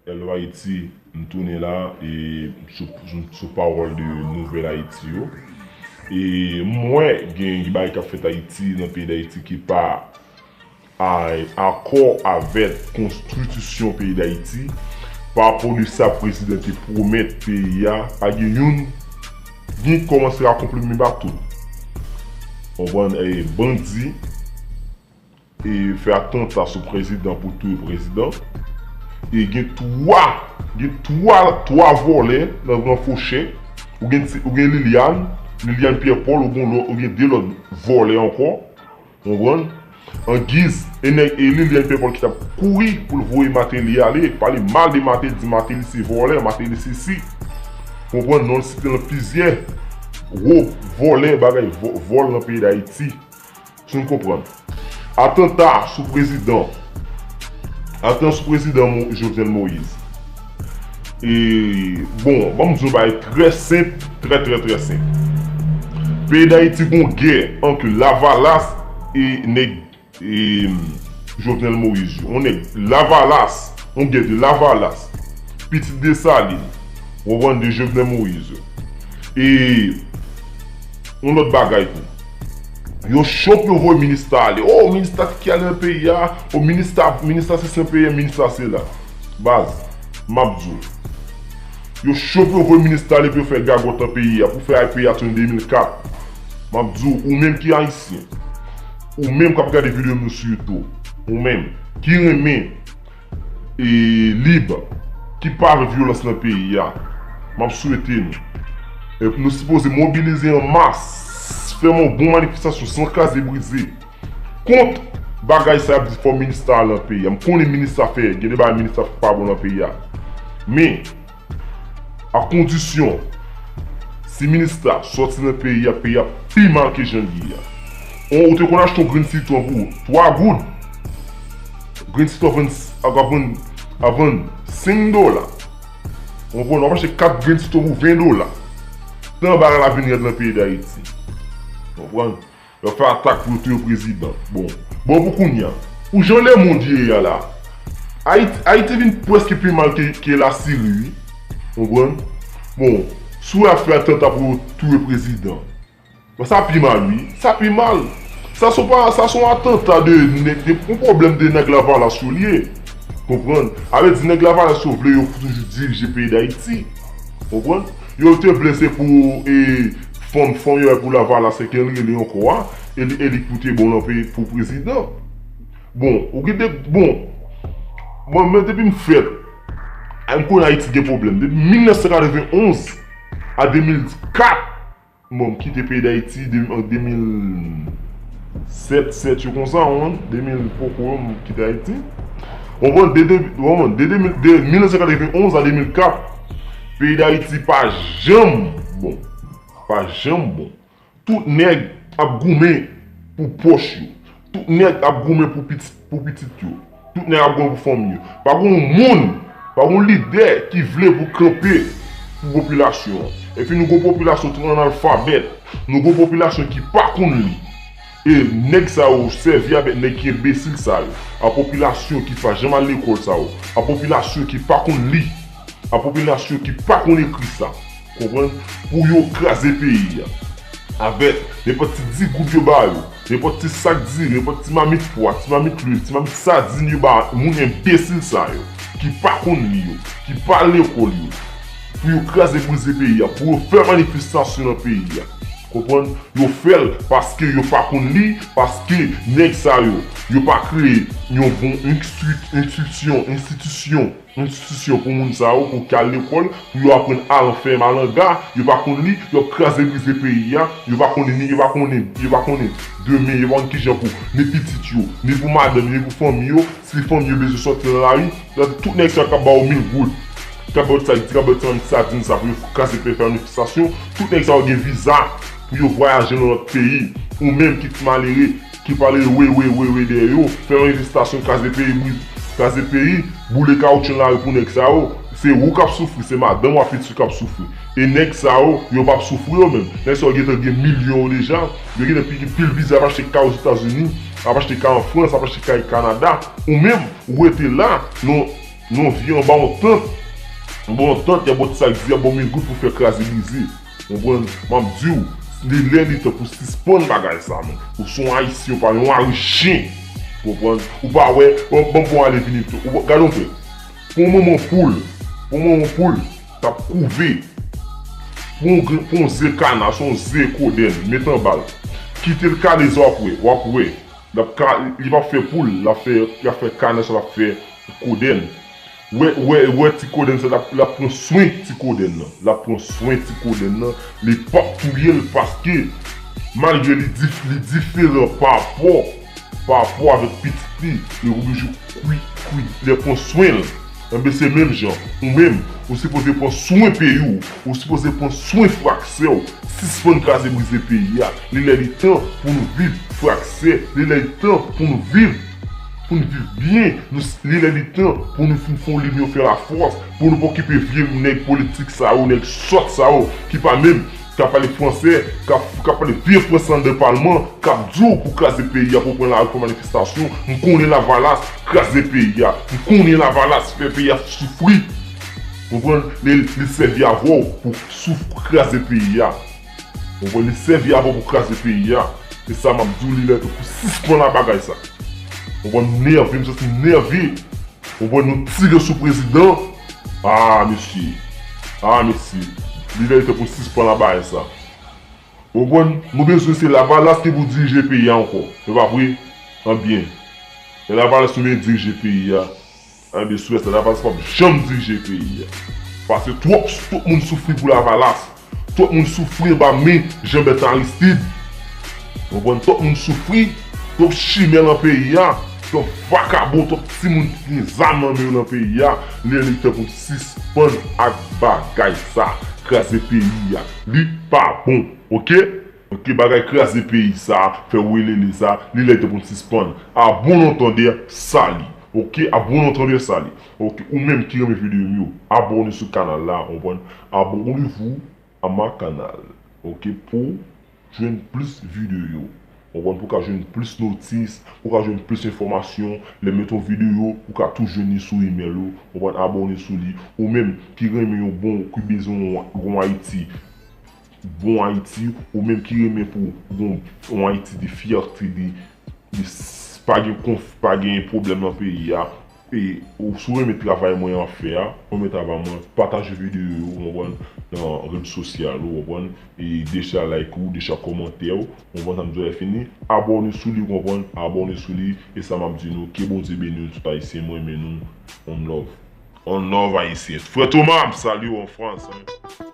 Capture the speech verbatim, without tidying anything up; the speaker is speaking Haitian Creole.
Hello Haiti, m tounen la e sou, sou pawòl de Nouvèl Ayiti yo. E m wè gen, gen bagay k ap fèt Ayiti, nan peyi Dayiti ki pa a, akò avèk konstitisyon peyi Dayiti. Pa rapò de sa prezidan te pwomèt peyi a, pa gen youn, gen kòmanse akonpli menm pa tout. Konprann, e bandi e fè atanta sou prezidan pou touye prezidan. E gen twa, gen twa, twa vòlè nan gran fochè. Ou gen, ou gen Liliane, Liliane Pierre Paul, ou gen, lò- ou gen de lòt vòlè ankò. Konprann? An giz, e nèg e Liliane Pierre Paul ki t ap kouri pou l voye Martelly ale, pale mal de Martelly, di Martelly se vòlè, Martelly se si. Konprann? Non l site nan plizyè gwo vòlè, bagay vò- vòl nan peyi Dayiti. Si n konprann. Atanta sou prezidan. Atanta sou prezidan Mo- Jovenel Moïse. E, bon, ban m di w yon bagay trè senp, trè, trè, trè senp. Peyi Dayiti gon gè ant Lavalas e nèg e, Jovenel Moïse yo. Yon nèg Lavalas, yon gè de Lavalas, pitit Desalin, w konprann, de Jovenel Moïse yo. E yon lòt bagay tou. Yo cho pou yo voye minista ale. Oh, minista ki ale nan peyi a. Oh, minista, minista se sa peyi a, minista se la. Baz, m ap di w. Yo cho pou yo voye minista ale pou yo fè gagòt nan peyi a, pou fè peyi a tounen de mil kat. M ap di w, ou menm ki ayisyen, ou menm k ap gade videyo m yo sou YouTube, ou menm ki renmen e lib, ki pa vle vyolans nan peyi a, m ap swete nou. E nou sipoze mobilize an mas, fè yon bon manifestasyon san kraze brize kont bagay sa y ap di fò minista al nan peyi a. M konnen minista fè, gen de bagay minista fè pa bon nan peyi a. Men, a kondisyon, si minista sòti nan peyi a, peyi a pi mal ke jan l ye a. On, ou te konn achte yon grenn sitwon pou twa goud. Grenn sitwon vann, ap vann, ap vann senk dola. Ou konprann, w ap achte kat grenn sitwon pou ven dola. Tan bagay la vin rèd nan peyi Dayiti. Ou konprann? Yo fè atak pou yo touye prezidan. Bon. Bon, pou kounye a. Pou jan lemonn ye a la, Ayiti, Ayiti vin prèske pi mal ke, ke Lasiri, wi. Konprann? Bon, si w ap fè atanta pou yo touye prezidan. Bon, sa pi mal, wi. Sa pi mal. Sa se pa, sa se yon atanta de, de, de, yon pwoblèm de nèg Lavalas yo li ye. Konprann? A vle di nèg Lavalas yo vle yo toujou dirije peyi Dayiti. Konprann? Yo te vle se pou, e, fanm, fanm yo bay pou Lavalas, se ke l rele ankò a, e li, e li ki pou te bon nan peyi pou prezidan. Bon, ou gen de, bon, mwen, mwen depi m fèt, a, m konnen Ayiti gen pwoblèm. Depi mil nèf san katrevenn onz a de mil kat, bon, m kite peyi Dayiti de, an de mil sèt, sèt yo konsa, wi, de mil poko, m kite Ayiti. Ou konprann, de, de, ou konprann, de, de mil, de mil nèf san katrevenn onz a de mil kat, peyi Dayiti pa janm bon. Pa janm bon. Tout nèg ap goumen pou pòch yo. Tout nèg ap goumen pou pitit, pou pitit yo. Tout nèg ap goumen pou fanmi yo. Pa gen yon moun, pa gen yon lidè ki vle pou kanpe pou popilasyon an. Epi nou gen yon popilasyon tout analfabèt. Nou gen yon popilasyon ki pa konn li. E nèg sa yo sèvi avèk nèg ki enbesil sa yo. A popilasyon ki pa janm al lekòl sa yo. A popilasyon ki pa konn li. A popilasyon ki pa konn ekri sa. Konprann? Pou yo kraze peyi a. Avèk nenpòt ti di goud yo ba yo, nenpòt ti sak diri, nenpòt ti mamit pwa, ti mamit lwil, ti mamit sadin yo ba moun enbesil sa yo, ki pa konn li yo, ki pa lekòl yo. Pou yo kraze brize peyi a, pou yo fè manifestasyon nan peyi a. Konprann? Yo fè l paske yo pa konn li, paske nèg sa yo, yo pa kreye yon bon enstri-, enstriksyon, enstitisyon, enstitisyon pou moun sa yo, pou k al lekòl, pou yo aprann al anfèm, al anga, yo pa konn li, yo ap kraze brize peyi a, yo pa konnen ni, yo pa konnen, yo pa konnen demen, yo pa konn kijan pou ni pitit yo, ni pou madanm yo, ni pou fanmi yo, si fanmi yo bezwen sòti nan lari, tout nèg sa k ap ba yo mil goud, k ap ba yo ti sa, k ap ba yo ti sadin sa pou yo kraze peyi, fè manifestasyon, tout nèg sa yo gen viza pou yo vwayaje nan lòt peyi, ou menm ki ti malere, ki pale we, we, we, we dèyè yo, fè manifestasyon, kraze peyi, bri-, kraze peyi, boule kawotchou nan lari pou nèg sa yo. Se ou k ap soufri, se madanm w ak pitit ou k ap soufri. E nèg sa yo, yo p ap soufri yo menm. Nèg sa yo gentan gen milyon yo deja. Yo gentan pi-, pil viza, ap achte kay Ozetazini, ap achte kay an Frans, ap achte kay Kanada. Ou menm, ou rete la, nan nan vi anba yon tant. Anba yon tant, y ap bòt sa k di, y ap ba w mil goud pou fè kraze brize. Konprann? M ap di w, li lè li tan pou sispann bagay sa, men. Ou se yon Ayisyen, ou pa yon Ayisyen. Konprann? Ou pa wè, bon, bon, bon, ale vini tou. Ou gade yon pè. Pou yon manman poul, pou yon manman poul, t ap kouve. Pou yon gren, pou yon ze kana, se yon ze kodenn, met anba l. Kite l kale sa w ap wè, w ap wè. L ap ka, li p ap fè poul, l ap fè, l ap fè kana, sa l ap fè kodenn. Wè, wè, wè ti kodenn sa, l ap, l ap pran swen ti kodenn nan. L ap pran swen ti kodenn nan. Li p ap touye l paske malgre li dif-, li diferan pa rapò, pa rapò avèk pitit li, li oblije kwi, kwi, li ap pran swen l. Enben, se menm jan, ou menm, ou sipoze pran swen peyi w, ou sipoze pran swen fraksè w, sispann kraze brize peyi a. Li lè li tan pou nou viv fraksè, li lè li tan pou nou viv, pou nou viv byen, nou, li lè li tan pou nou fin fè yon linyon fè lafòs, pou nou pa okipe vye nèg politik sa yo, nèg sòt sa yo, ki pa menm, k ap pale fransè, k ap, k ap pale vye fransè anndan palman, k ap di w pou kraze peyi a, pou pran lari, fè manifestasyon. M konnen Lavalas kraze peyi a. M konnen Lavalas fè peyi a soufri. Konprann? Li, li sèvi avè w pou souf-, kraze peyi a. Konprann? Li sèvi avè w pou kraze peyi a. Se sa m ap di w, li lè tan pou sispann ak bagay sa. Konprann? M nève, m santi m nève. Konprann? Nou tire sou prezidan. Ah, mesye. Ah, mesye. Li lè tan pou sispann ak bagay sa. Konprann? Nou bezwen se Lavalas ki pou dirije peyi a ankò. E pa vre? Anbyen. E Lavalas nou vle dirije peyi a. Anbyen, sou rès la, Lavalas p ap janm dirije peyi a. Paske twòp, twòp moun soufri pou Lavalas. Twòp moun soufri anba men Jean Bertrand Aristide. Konprann? Twòp moun soufri, twòp chimè nan peyi a, twòp vakabon, twòp timoun ki gen zam nan men yo nan peyi a. Li lè li tan pou n sispann ak bagay sa. Kraze peyi a. Li pa bon. Oke? Oke, bagay kraze peyi sa, fè welele sa, li lè tan pou n sispann. À bon entendeur, sali. Oke, à bon entendeur, sali. Oke, ou menm ki renmen videyo m yo, abòne sou kanal la, konprann? Abonnez-vous à ma canal. Oke, pou jwenn plis videyo. Konprann? Pou ka jwenn plis notis, pou ka jwenn plis enfòmasyon. Lè m mete yon videyo, ou ka tou jwenn li sou email ou. Konprann? Abòne sou li. Ou menm ki renmen yon bon, ki bezwen yon, yon Ayiti. Bon Ayiti, ou menm ki renmen pou gon, yon Ayiti de fyète, de, de s-, pa gen konf-, pa gen pwoblèm nan peyi a. E ou, si w renmen travay mwen ap fè a, ou renmen travay mwen, pataje videyo yo, ou konprann, nan rezo sosyal ou, ou konprann, e deja like ou, deja kòmantè ou, ou konprann sa m di w la fini, abòne sou li, ou konprann, abòne sou li, e sa m ap di nou, ke Bondye beni nou tout Ayisyen, mwen renmen nou, on love. On love Ayisyen. Frè Toma, m salye w an Frans, hein.